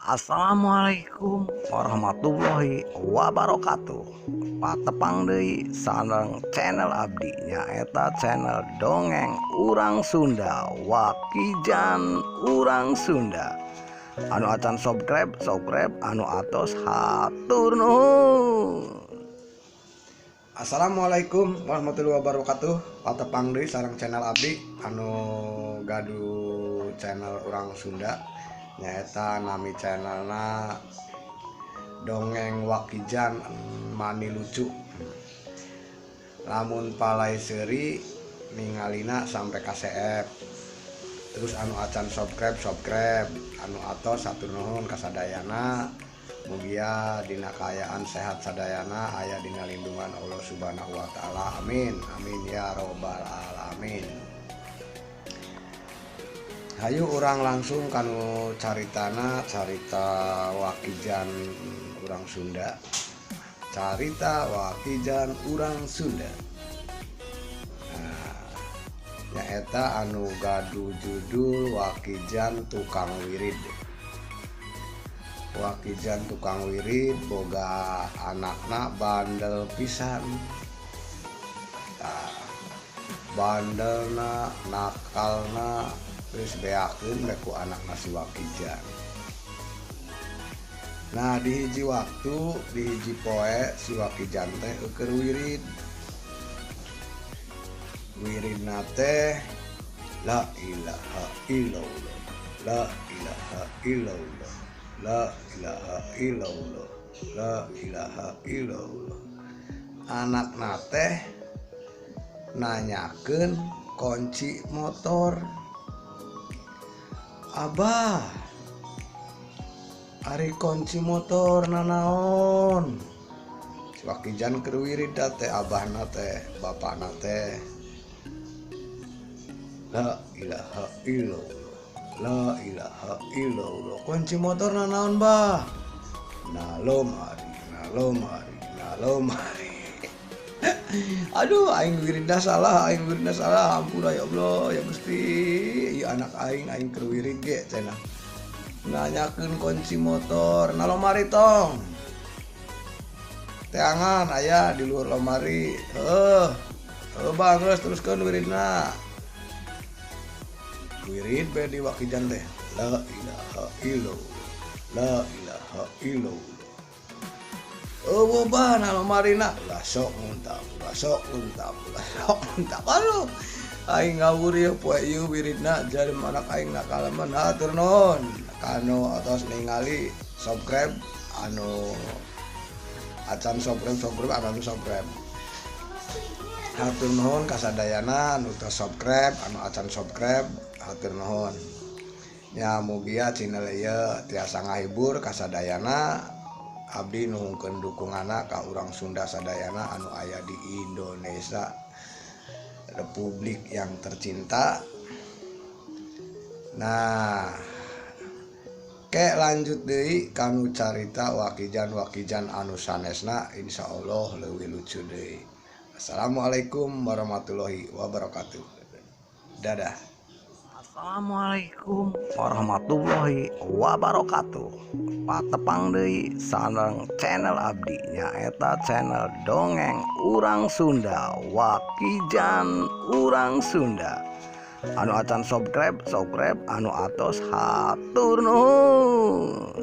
Assalamualaikum warahmatullahi wabarakatuh. Patepang deui sareng channel abdi, nyaeta channel Dongeng Urang Sunda, Wakijan Urang Sunda. Anu acan subscribe, subscribe, anu atos hatur nuhun. Assalamualaikum warahmatullahi wabarakatuh. Patepang deui sareng channel abdi anu gaduh channel Urang Sunda, nyaeta nami channelna Dongeng Wakijan Mani Lucu. Lamun palai seuri ningalina sampai ka CF. Terus anu acan subscribe, subscribe, anu atos hatur nuhun kasadayana. Mugia dina kaayaan sehat sadayana, aya dina lindungan Allah Subhanahu wa taala. Amin amin ya robbal alamin. Hayu urang langsung kanu caritana, carita Wakijan Urang Sunda. Carita Wakijan Urang Sunda. Nah, nyaeta anu gaduh judul Wakijan Tukang Wirid. Wakijan tukang wirid boga anakna bandel pisan. Nah, bandelna, nakalna, terus beakeun we ku anakna si Wakijan. Nah, di hiji waktu, di hiji poe si Wakijan teh keur wirid. Wiridna teh la ilaha illallah, la ilaha illallah, la ilaha illallah, la ilaha illallah. Anakna teh nanyakeun kunci motor. Abah, ari kunci motor nanaon? Si Wakijan keur wirid teh, abahna teh, bapakna teh. La ilaha illallah, la ilaha illallah. Kunci motor nanaon, bah? Na lomari, na lomari, na lomari. Aduh, aing wiridna salah, aing wiridna salah. Ampura ya Allah, ya Gusti. Ieu anak aing, aing keur wirid ge cenah. Nanyakeun kunci motor, na lomari tong. Teangan aya di luar lomari. Heuh. Heuh bang, geus teruskeun wiridna. Wirid be di Wakijan teh. La ilaha illallah. La ilaha illallah. Eueuh bah na lomarina, ulah sok nguntap, ulah sok nguntap, ulah sok nguntap. Aduh, aing ngawur ieu poe ieu wiridna jadi anak aing nakalaman. Hatur nuhun kanu atos ningali subscribe, anu acan subscribe, subscribe, anu subscribe. Hatur nuhun kasadayana anu tos subscribe, anu acan subscribe, hatur nuhun. Nya mugia channel ieu tiasa ngahibur kasadayana. Abdi nuhunkeun dukunganna ka urang Sunda sadayana anu aya di Indonesia, Republik yang tercinta. Nah, ke lanjut deui kanu carita Wakijan-wakijan anu sanesna, insyaallah leuwih lucu deui. Assalamualaikum warahmatullahi wabarakatuh. Dadah. Assalamualaikum warahmatullahi wabarakatuh. Patepang deui sareng channel abdi, nyaeta channel Dongeng Urang Sunda, Wakijan Urang Sunda. Anu acan subscribe, subscribe, anu atos hatur nuhun.